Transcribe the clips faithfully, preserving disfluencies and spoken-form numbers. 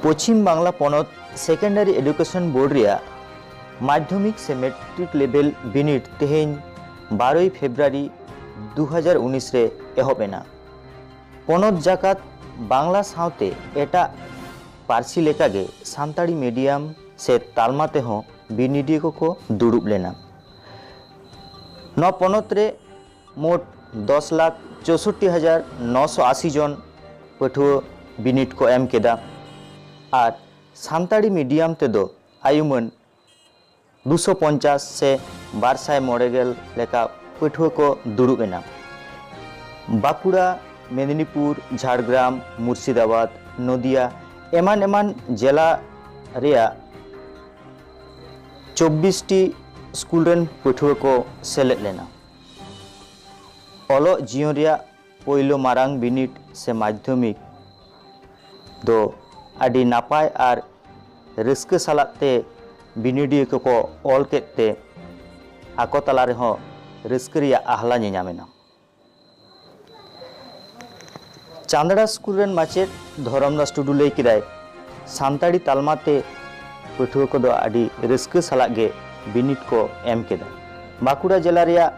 ᱯᱚᱪᱷᱤᱢ ᱵᱟᱝᱞᱟ ᱯᱚᱱᱚᱛ secondary education board ᱨᱮᱭᱟᱜ ᱢᱟᱫᱽᱫᱷᱚᱢᱤᱠ ᱥᱮ ᱢᱮᱴᱨᱤᱠ ᱞᱮᱵᱮᱞ ᱵᱤᱱᱤᱰ ᱛᱮᱦᱮᱧ ᱵᱟᱨᱚᱭ ᱯᱷᱮᱵᱽᱨᱩᱣᱟᱨᱤ ᱫᱩ ᱦᱟᱡᱟᱨ ᱩᱱᱤᱥ ᱨᱮ ᱮᱦᱚᱵ ᱮᱱᱟ᱾ ᱯᱚᱱᱚᱛ ᱡᱟᱠᱟᱛ ᱵᱟᱝᱞᱟ ᱥᱟᱶᱛᱮ ᱮᱴᱟᱜ ᱯᱟᱹᱨᱥᱤ ᱞᱮᱠᱟᱜᱮ ᱥᱟᱱᱛᱟᱲᱤ ᱢᱤᱰᱤᱭᱟᱢ ᱥᱮ ᱛᱟᱞᱢᱟ ᱛᱮᱦᱚᱸ ᱵᱤᱱᱤᱰᱤᱭᱟᱹ ᱠᱚᱠᱚ ᱫᱩᱲᱩᱵ ᱞᱮᱱᱟ᱾ ᱱᱚᱣᱟ ᱯᱚᱱᱚᱛ ᱨᱮ ᱢᱳᱴ ᱫᱚᱥ ᱞᱟᱠᱷ ᱪᱳᱥᱳᱴᱴᱤ ᱦᱟᱡᱟᱨ ᱱᱚᱥᱚ ᱟᱥᱤ ᱡᱚᱱ ᱯᱟᱹᱴᱷᱩᱣᱟᱹ ᱵᱤᱱᱤᱰ ᱠᱚ ᱮᱢ ᱠᱮᱫᱟ ᱟᱨ ᱥᱟᱱᱛᱟᱲᱤ ᱢᱤᱰᱤᱭᱟᱢ ᱛᱮᱫᱚ ᱟᱭᱩᱢᱟᱹᱱ ᱫᱩᱥᱚ ᱯᱚᱧᱪᱟᱥ ᱥᱮ ᱵᱟᱨ ᱥᱟᱭ ᱢᱚᱬᱮ ᱜᱮᱞ ᱞᱮᱠᱟ ᱯᱟᱹᱴᱷᱩᱣᱟᱹ ᱠᱚ ᱫᱩᱲᱩᱵ ᱮᱱᱟ᱾ ᱵᱟᱸᱠᱩᱲᱟ, ᱢᱮᱫᱤᱱᱤᱯᱩᱨ, ᱡᱷᱟᱲᱜᱨᱟᱢ, ᱢᱩᱨᱥᱤᱫᱟᱵᱟᱫᱽ, ᱱᱚᱫᱤᱭᱟ ᱮᱢᱟᱱ ᱮᱢᱟᱱ ᱡᱮᱞᱟ ᱨᱮᱭᱟᱜ ᱪᱚᱵᱵᱤᱥ ᱴᱤ ᱥᱠᱩᱞ ᱨᱮᱱ ᱯᱟᱹᱴᱷᱩᱣᱟᱹ ᱠᱚ ᱥᱮᱞᱮᱫ ᱞᱮᱱᱟ᱾ ᱚᱞᱚᱜ ᱡᱤᱭᱚᱱ ᱨᱮᱭᱟᱜ ᱯᱳᱭᱞᱳ ᱢᱟᱨᱟᱝ ᱵᱤᱱᱤᱰ ᱥᱮ ᱢᱟᱫᱽᱫᱷᱚᱢᱤᱠ ᱫᱚ ᱟᱹᱰᱤ ᱱᱟᱯᱟᱭ ᱟᱨ ᱨᱟᱹᱥᱠᱟᱹ ᱥᱟᱞᱟᱜ ᱛᱮ ᱵᱤᱱᱤᱰᱤᱭᱟᱹ ᱠᱚᱠᱚ ᱚᱞ ᱠᱮᱫ ᱛᱮ ᱟᱠᱚ ᱛᱟᱞᱟ ᱨᱮᱦᱚᱸ ᱨᱟᱹᱥᱠᱟᱹ ᱨᱮᱭᱟᱜ ᱟᱦᱞᱟ ᱧᱮᱧᱟᱢ ᱮᱱᱟ᱾ ᱪᱟᱸᱫᱽᱲᱟ ᱥᱠᱩᱞ ᱨᱮᱱ ᱢᱟᱪᱮᱫ ᱫᱷᱚᱨᱚᱢᱫᱟᱥ ᱴᱩᱰᱩ ᱞᱟᱹᱭ ᱠᱮᱫᱟᱭ, ᱥᱟᱱᱛᱟᱲᱤ ᱛᱟᱞᱢᱟ ᱛᱮ ᱯᱟᱹᱴᱷᱩᱣᱟᱹ ᱠᱚᱫᱚ ᱟᱹᱰᱤ ᱨᱟᱹᱥᱠᱟᱹ ᱥᱟᱞᱟᱜ ᱜᱮ ᱵᱤᱱᱤᱰ ᱠᱚ ᱮᱢ ᱠᱮᱫᱟ᱾ ᱵᱟᱸᱠᱩᱲᱟ ᱡᱮᱞᱟ ᱨᱮᱭᱟᱜ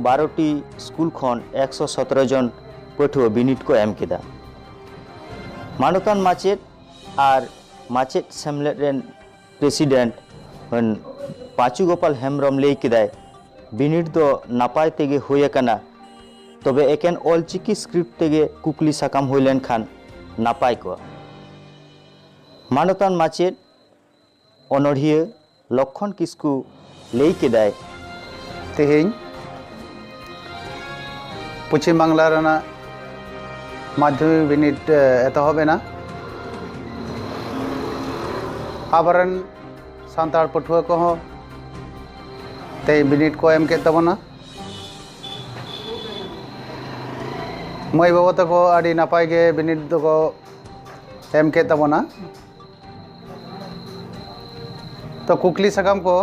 ᱵᱟᱨᱚ ᱴᱤ ᱥᱠᱩᱞ ᱠᱷᱚᱱ ᱮᱠᱥᱚ ᱥᱚᱛᱨᱚ ᱡᱚᱱ ᱯᱟᱹᱴᱷᱩᱣᱟᱹ ᱵᱤᱱᱤᱰ ᱠᱚ ᱮᱢ ᱠᱮᱫᱟ᱾ ᱢᱟᱱᱚᱛᱟᱱ ᱢᱟᱪᱮᱫ ᱟᱨ ᱢᱟᱪᱮᱫ ᱥᱮᱢᱞᱮᱫ ᱨᱮᱱ ᱯᱨᱮᱥᱤᱰᱮᱱᱴ ᱯᱟᱸᱪᱩ ᱜᱳᱯᱟᱞ ᱦᱮᱢᱵᱨᱚᱢ ᱞᱟᱹᱭ ᱠᱮᱫᱟᱭ, ᱵᱤᱱᱤᱰ ᱫᱚ ᱱᱟᱯᱟᱭ ᱛᱮᱜᱮ ᱦᱩᱭ ᱟᱠᱟᱱᱟ, ᱛᱚᱵᱮ ᱮᱠᱮᱱ ᱚᱞᱪᱤᱠᱤ ᱥᱠᱨᱤᱯᱴ ᱛᱮᱜᱮ ᱠᱩᱠᱞᱤ ᱥᱟᱠᱟᱢ ᱦᱩᱭ ᱞᱮᱱᱠᱷᱟᱱ ᱱᱟᱯᱟᱭ ᱠᱚᱜᱼᱟ᱾ ᱢᱟᱱᱚᱛᱟᱱ ᱢᱟᱪᱮᱫ ᱚᱱᱚᱬᱦᱤᱭᱟᱹ ᱞᱚᱠᱠᱷᱚᱱ ᱠᱤᱥᱠᱩ ᱞᱟᱹᱭ ᱠᱮᱫᱟᱭ, ᱛᱮᱦᱮᱧ ᱯᱚᱪᱷᱤᱢ ᱵᱟᱝᱞᱟ ᱨᱮᱱᱟᱜ ᱢᱟᱫᱽᱫᱷᱚᱢᱤᱠ ᱵᱤᱱᱤᱰ, ᱮ, ᱮᱛᱚᱦᱚᱵ ᱮᱱᱟ᱾ ᱟᱵᱚᱨᱮᱱ ᱥᱟᱱᱛᱟᱲ ᱯᱟᱹᱴᱷᱩᱣᱟᱹ ᱠᱚᱦᱚᱸ ᱛᱮᱦᱮᱧ ᱵᱤᱱᱤᱰ ᱠᱚ ᱮᱢ ᱠᱮᱫ ᱛᱟᱵᱚᱱᱟ᱾ ᱢᱟᱹᱭ ᱵᱟᱹᱵᱩ ᱛᱟᱠᱚ ᱟᱹᱰᱤ ᱱᱟᱯᱟᱭ ᱜᱮ ᱵᱤᱱᱤᱰ ᱫᱚᱠᱚ ᱮᱢ ᱠᱮᱫ ᱛᱟᱵᱚᱱᱟ᱾ ᱛᱚ, ᱠᱩᱠᱞᱤ ᱥᱟᱠᱟᱢ ᱠᱚ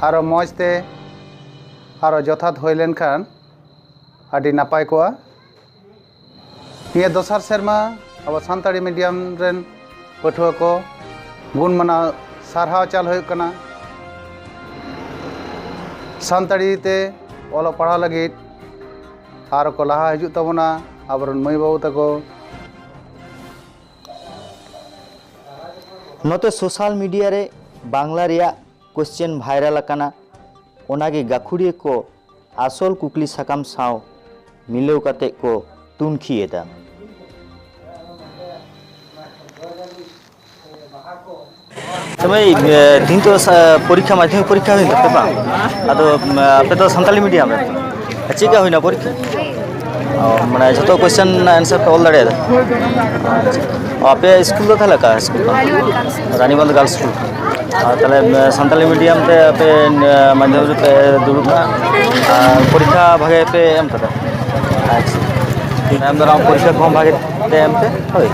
ᱟᱨᱚ ᱢᱚᱡᱽ ᱛᱮ ᱟᱨᱚ ᱡᱚᱛᱷᱟᱛ ᱦᱩᱭ ᱞᱮᱱᱠᱷᱟᱱ ᱟᱹᱰᱤ ᱱᱟᱯᱟᱭ ᱠᱚᱜᱼᱟ᱾ ᱱᱤᱭᱟᱹ ᱫᱚᱥᱟᱨ ᱥᱮᱨᱢᱟ ᱟᱵᱚ ᱥᱟᱱᱛᱟᱲᱤ ᱢᱤᱰᱤᱭᱟᱢ ᱨᱮᱱ ᱯᱟᱹᱴᱷᱩᱣᱟᱹ ᱠᱚ ᱜᱩᱱ ᱢᱟᱱᱟᱣ ᱥᱟᱨᱦᱟᱣ ᱪᱟᱞ ᱦᱩᱭᱩᱜ ᱠᱟᱱᱟ᱾ ᱥᱟᱱᱛᱟᱲᱤ ᱛᱮ ᱚᱞᱚᱜ ᱯᱟᱲᱦᱟᱣ ᱞᱟᱹᱜᱤᱫ ᱟᱨ ᱠᱚ ᱞᱟᱦᱟ ᱦᱤᱡᱩᱜ ᱛᱟᱵᱚᱱᱟ ᱟᱵᱚᱨᱮᱱ ᱢᱟᱹᱭ ᱵᱟᱹᱵᱩ ᱛᱟᱠᱚ᱾ ᱱᱚᱛᱮ ᱥᱳᱥᱟᱞ ᱢᱤᱰᱤᱭᱟ ᱨᱮ ᱵᱟᱝᱞᱟ ᱨᱮᱭᱟᱜ ᱠᱚᱥᱪᱮᱱ ᱵᱷᱟᱭᱨᱟᱞ ᱟᱠᱟᱱᱟ᱾ ᱚᱱᱟᱜᱮ ᱜᱟᱹᱠᱷᱩᱲᱤᱭᱟᱹ ᱠᱚ ᱟᱥᱚᱞ ᱠᱩᱠᱞᱤ ᱥᱟᱠᱟᱢ ᱥᱟᱶ ᱢᱤᱞᱟᱹᱣ ᱠᱟᱛᱮ ᱠᱚ ᱛᱩᱱᱠᱷᱤ ᱮᱫᱟ᱾ ᱛᱚᱵᱮ ᱛᱮᱦᱮᱧ ᱛᱚ ᱯᱚᱨᱤᱠᱠᱷᱟ ᱢᱟᱫᱽᱫᱷᱚᱢᱤᱠ ᱯᱚᱨᱤᱠᱠᱷᱟ ᱦᱩᱭᱮᱱ ᱛᱟᱯᱮ ᱵᱟᱝ? ᱟᱫᱚ ᱟᱯᱮ ᱫᱚ ᱥᱟᱱᱛᱟᱞᱤ ᱢᱤᱰᱤᱭᱟᱢ ᱨᱮ? ᱪᱮᱫ ᱞᱮᱠᱟ ᱦᱩᱭᱱᱟ ᱯᱚᱨᱤᱠᱠᱷᱟ? ᱚ, ᱢᱟᱱᱮ ᱡᱷᱚᱛᱚ ᱠᱚᱥᱪᱮᱱ ᱨᱮᱱᱟᱜ ᱮᱱᱥᱟᱨ ᱯᱮ ᱚᱞ ᱫᱟᱲᱮᱭᱟᱫᱟ? ᱟᱪᱪᱷᱟ᱾ ᱚ, ᱟᱯᱮᱭᱟᱜ ᱥᱠᱩᱞ ᱫᱚ ᱛᱟᱦᱚᱞᱮ ᱚᱠᱟ ᱥᱠᱩᱞ? Ranibandh girls school. ᱟᱨ ᱛᱟᱦᱚᱞᱮ ᱥᱟᱱᱛᱟᱞᱤ ᱢᱤᱰᱤᱭᱟᱢ ᱛᱮ ᱟᱯᱮ ᱢᱟᱫᱽᱫᱷᱚᱢᱤᱠ ᱨᱮᱯᱮ ᱫᱩᱲᱩᱵ ᱠᱟᱱᱟ ᱟᱨ ᱯᱚᱨᱤᱠᱠᱷᱟ ᱵᱷᱟᱜᱮ ᱯᱮ ᱮᱢ ᱠᱟᱫᱟ? ᱟᱪᱪᱷᱟ᱾ ᱛᱟᱭᱚᱢ ᱫᱟᱨᱟᱢ ᱯᱚᱨᱤᱠᱠᱷᱟ ᱠᱚᱦᱚᱸ ᱵᱷᱟᱜᱮ ᱛᱮ ᱮᱢ ᱯᱮ᱾ ᱦᱳᱭ᱾